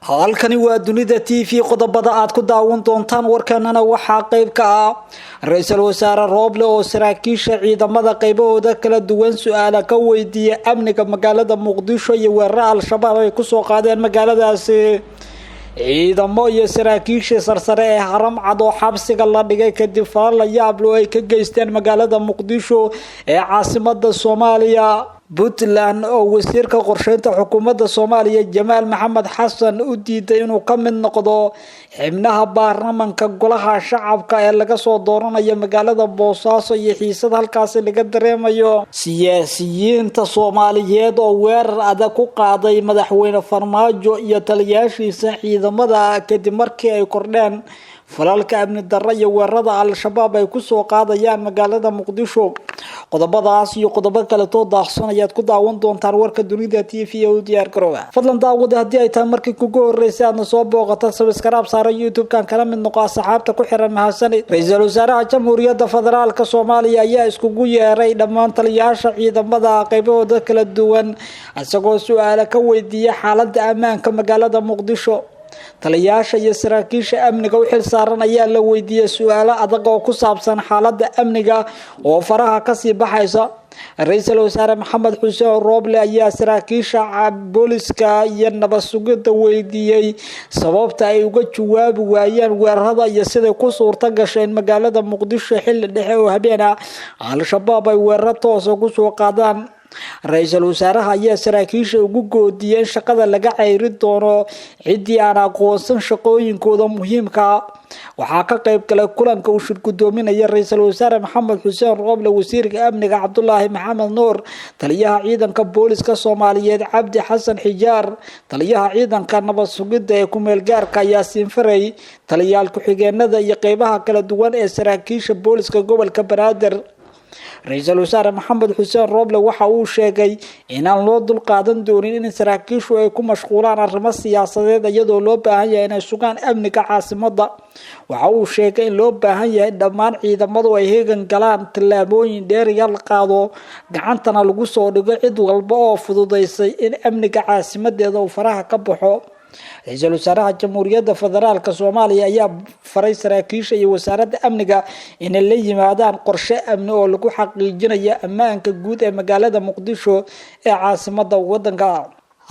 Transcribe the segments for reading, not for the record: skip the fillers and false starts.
Halkani waa Dunida TV. Qodobada aad ku daawan doontaan warkanana waxaa qeyb ka ah ra-iisul wasaare Rooble oo saraakiisha ciidamada qeybahooda kala duwan su-aala ka weydiiyay amniga magaalada Muqdisho iyo weerara Al-Shabaab ay kusoo qaadeen magaaladaasi. Ciidamo iyo saraakiishii sarsare ee Haram Cad oo xabsiga la dhigay kadib falal la yaablo ay ka geysteen magaalada Muqdisho ee caasimada Soomaaliya. Puntland oo wasiirka qorsheynta xukuumadda Soomaaliya Jamaal Maxamed Xasan u diiday inuu ka mid noqdo xibnaha baarlamanka golaha shacabka ee laga soo dooranayo magaalada Boosaaso iyo xiisad halkaasi laga dareemayo. Siyaasiyiinta Soomaaliyeed oo weerar adag ku qaaday madaxweyne Farmaajo iyo taliyaashiisa ciidamada kadib markii ay kordheen falalka amni darro iyo weerarada Al-Shabaab ay kusoo qaadayaan magaalada Muqdisho. Qodobadaas iyo qodobo kaleetoo daahson ayaad ku daawan doontaan warka Dunida TV ee u diyaar garooba. Fadlan daawada, haddii ay tahay markii kugu horeysay aadna soo booqata, subscribe saara YouTube-kan, kala mid noqo asxaabta ku xiran. Mahadsanid. Ra-iisul wasaaraha Jamhuuriyadda Federaalka Soomaaliya ayaa iskugu yeeray dhammaan taliyaasha ciidamada qaybahooda kala duwan, isagoo su-aala ka weydiiya xaalada ammaanka magaalada Muqdisho. Taliyaasha iyo saraakiisha amniga u xil saaran ayaa la weydiiyey su-aalo adag oo ku saabsan xaalada amniga oo faraha kasii baxaysa. Ra-iisul wasaare Maxamed Xuseen Rooble ayaa saraakiisha booliska iyo nabad sugidda weydiiyey sababta ay uga jawaabi waayeen weerarada iyo siday ku suurta gashay in magaalada Muqdisho xilli dhexe oo habeen ah Al-Shabaab ay weeraro toosa kusoo qaadaan. Ra-iisul wasaaraha ayaa saraakiisha ugu goodiyey in shaqada laga ceyri doono ciddii aan aqoonsan shaqooyinkooda muhiimka. Waxaa ka qayb galay kulanka uu shir gudoominaya ra-iisul wasaare Maxamed Xuseen Rooble wasiirka amniga Cabdulaahi Maxamed Nuur, taliyaha ciidanka booliska Soomaaliyeed Cabdi Xasan Xijaar, taliyaha ciidanka nabad sugidda ee kumeelgaarka Yaasiin Farey, taliyaal ku-xigeenada iyo qeybaha kala duwan ee saraakiisha booliska gobolka Banaadir. Ra-iisul wasaare Maxamed Xuseen Rooble waxa uu sheegay inaan loo dulqaadan doonin in saraakiishu ay ku mashquulaan arrimo siyaasadeed, iyadoo loo baahan yahay inay sugaan amniga caasimada. Waxa uu sheegay in loo baahan yahay dhammaan ciidamadu ay heegan galaan, tallaabooyin dheeriya la qaado, gacantana lagu soo dhigo cid walba oo fududeysay in amniga caasimadeeda uu faraha ka baxo. Ra-iisul wasaaraha Jamhuuriyadda Federaalka Soomaaliya ayaa faray saraakiisha iyo wasaaradda amniga inay la yimaadaan qorshe amni oo lagu xaqiijinayo ammaanka guud ee magaalada Muqdisho ee caasimada wadanka.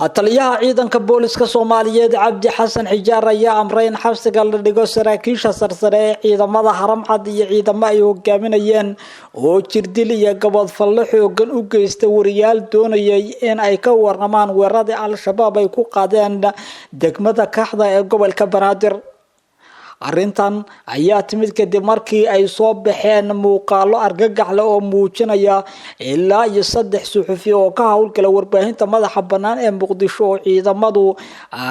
Taliyaha ciidanka booliska Soomaaliyeed Cabdi Xasan Xijaar ayaa amray in xabsiga la dhigo saraakiisha sarsare ee ciidamada Haramcad iyo ciidamo ay hogaaminayeen oo jirdil iyo gabadfallo xoogan u geysta wariyaal doonayay in ay ka warramaan weeraradii Al-Shabaab ay ku qaadeen degmada Kaxda ee gobolka Banaadir. Arrintan ayaa timid kadib markii ay soo baxeen muuqaalo argagaxle oo muujinaya ilaa iyo 3 suxufi oo ka howlgala warbaahinta madaxa bannaan ee Muqdisho oo ciidamadu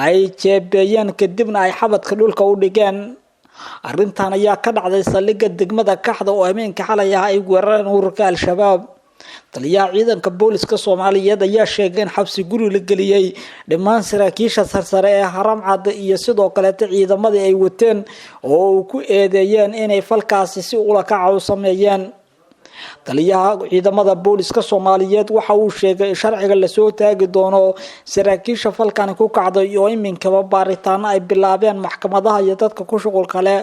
ay jeebeeyeen, kadibna ay xabadka dhulka u dhigeen. Arrintan ayaa ka dhacday saldhigga degmada Kaxda oo hameenka xalay ah ay weerareen ururka Al-Shabaab. Taliyaha ciidanka booliska Soomaaliyeed ayaa sheegay in xabsi guri la geliyey dhammaan saraakiisha sarsare ee Haramcad iyo sidoo kaleeta ciidamadii ay wateen oo uu ku eedeeyeen inay falkaasi si ula kaca u sameeyeen. Taliyaha ciidamada booliska Soomaaliyeed waxa uu sheegay in sharciga lasoo taagi doono saraakiisha falkani ku kacday oo iminkaba baaritaano ay bilaabeen maxkamadaha iyo dadka ku shuqulka leh.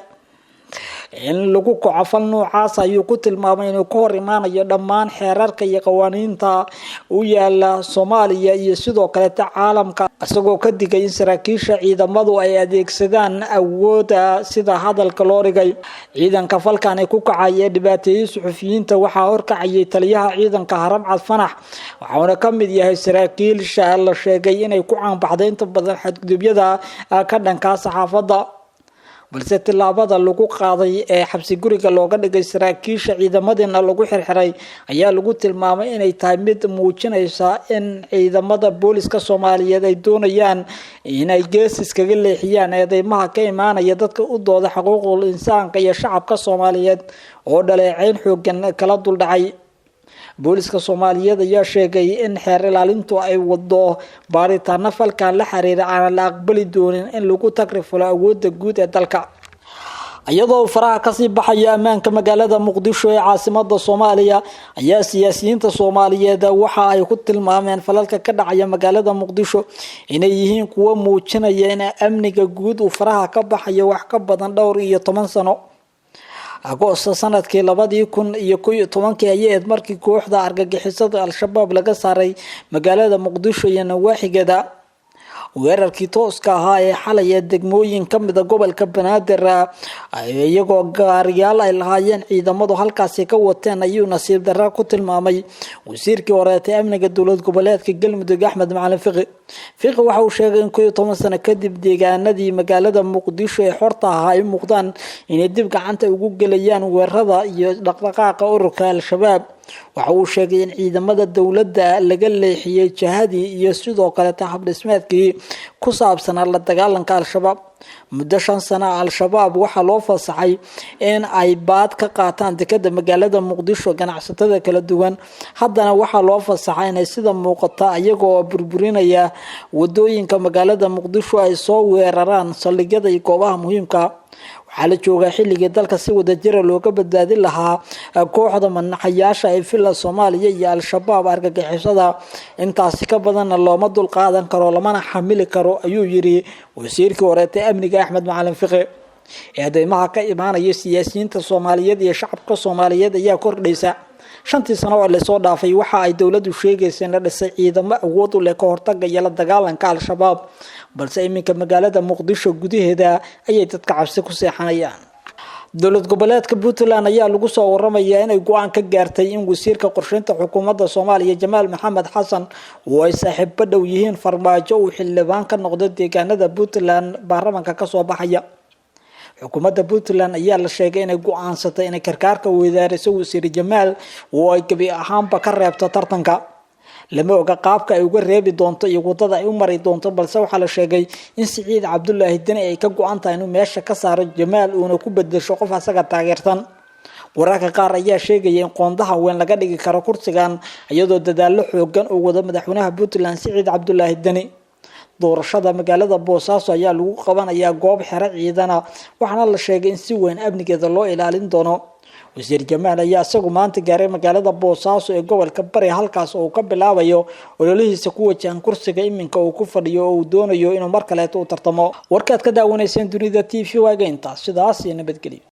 In lagu kaco fal noocaas ayuu ku tilmaamay inuu ka hor imaanayo dhammaan xeerarka iyo qawaaniinta u yaala Soomaaliya iyo sidoo kaleeta caalamka, isagoo ka digay in saraakiisha ciidamadu ay adeegsadaan awooda sida hadalka loo dhigay. Ciidanka falkani ku kacay ee dhibaateeyey suxufiyiinta waxaa horkacayay taliyaha ciidanka Haramcad Fanax, waxauna ka mid yahay saraakiilsha la sheegay inay ku caanbaxday inta badan xadgudubyada ka dhankaa saxaafadda. Balse tillaabada lagu qaaday ee xabsi guriga looga dhigay saraakiisha, ciidamadiina lagu xirxiray, ayaa lagu tilmaamay inay tahay mid muujinaysa in ciidamada booliska Soomaaliyeed ay doonayaan inay gees iskaga leexiyaan eedeymaha ka imaanaya dadka u dooda xuquuqul insaanka iyo shacabka Soomaaliyeed oo dhaleeceyn xoogan kala duldhacay. Booliska Soomaaliyeed ayaa sheegay in xeer ilaalintu ay wado baaritaano falkan la xiriira, aanan la aqbali doonin in lagu tagrifalo awoodda guud ee dalka. Iyadoo faraha kasii baxaya ammaanka magaalada Muqdisho ee caasimada Soomaaliya ayaa siyaasiyiinta Soomaaliyeed waxa ay ku tilmaameen falalka ka dhacaya magaalada Muqdisho inay yihiin kuwo muujinaya in amniga guud uu faraha ka baxayo wax ka badan dhowr iyo toban sano. Agoosto sanadkii 2011 ayay ahayd markii kooxda argagixisada Al-Shabaab laga saaray magaalada Muqdisho iyo nawaaxigeeda. Weerarkii tooska ahaa ee xalay ee degmooyin kamida gobolka Banaadir iyagoo gaariyaal ay lahaayeen ciidamadu halkaasi ka wateen ayuu nasiib darra ku tilmaamay wasiirkii horeetay amniga dowlad goboleedka Galmudug Axmed Macalin Fiqi. Fiqi waxa uu sheegay in 11 sano kadib deegaanadii magaalada Muqdisho ee xorta ahaa ay muuqdaan inay dib gacanta ugu gelayaan weerarada iyo dhaqdhaqaaqa ururka Al-Shabaab. Waxa uu sheegay in ciidamada dowladda laga leexiyay jihadii iyo sidoo kale habdhismeedkii ku saabsanaa la dagaalanka Al-Shabaab. Muddo 5 sano Al-Shabaab waxaa loo fasaxay in ay baad ka qaataan dekada magaalada Muqdisho ganacsatada kala duwan. Haddana waxaa loo fasaxay inay sida muuqata iyagoo burburinaya wadooyinka magaalada Muqdisho ay soo weeraraan saldhigyada iyo goobaha muhiimka. Waxaa la joogaa xilligii dalka si wadajira looga badbaadin lahaa kooxda manaxayaasha ee Villa Soomaaliya iyo Al-Shabaab argagixisada. Intaasi ka badanna looma dul qaadan karo lamana xamili karo, ayuu yiri wasiirkii horeetay amniga Axmed Macalin Fiqi. Eedeymaha ka imaanaya siyaasiyiinta Soomaaliyeed iyo shacabka Soomaaliyeed ayaa kordhaysa. 5tii sano oo lasoo dhaafay waxa ay dowladdu sheegaysa in la dhisay ciidamo awood u leh ka hortagga iyo la dagaalanka Al-Shabaab, balse iminka magaalada Muqdisho gudaheeda ayay dadka cabsi ku seexanayaan. Dowlad goboleedka Puntland ayaa lagu soo waramayaa inay go'aan ka gaartay in wasiirka qorsheynta xukuumadda Soomaaliya Jamaal Maxamed Xasan oo ay saaxiibo dhow yihiin Farmaajo uu xildhibaan ka noqdo deegaanada Puntland baarlamaanka kasoo baxaya. Xukuumadda Puntland ayaa la sheegay inay go'aansatay inay karkaarka weydaariso wasiir Jamaal oo ay gebi ahaanba ka reebto tartanka. Lama oga qaabka ay uga reebi doonto iyo wadada ay u mari doonto, balse waxaa la sheegay in Siciid Cabdulaahi Deni ay ka go'an tahay inuu meesha ka saaro Jamaal uuna ku bedesho qof asaga taageersan. Wararka qaar ayaa sheegaya in qoondaha weyn laga dhigi karo kursigan iyadoo dadaallo xoogan uu wado madaxweynaha Puntland Siciid Cabdulaahi Deni. Doorashada magaalada Boosaaso ayaa lagu qabanayaa goob xero ciidana, waxaana la sheegay in si weyn amnigeeda loo ilaalin doono. Wasiir Jamaal ayaa isagu maanta gaaray magaalada Boosaaso ee gobolka Bari, halkaas oo uu ka bilaabayo ololihiisa ku wajahan kursiga iminka uu ku fadhiyo oo uu doonayo inuu mar kaleeto u tartamo. Warkaad ka daawanayseen Dunida TV waaga intaas, sidaas iyo nabadgelyo.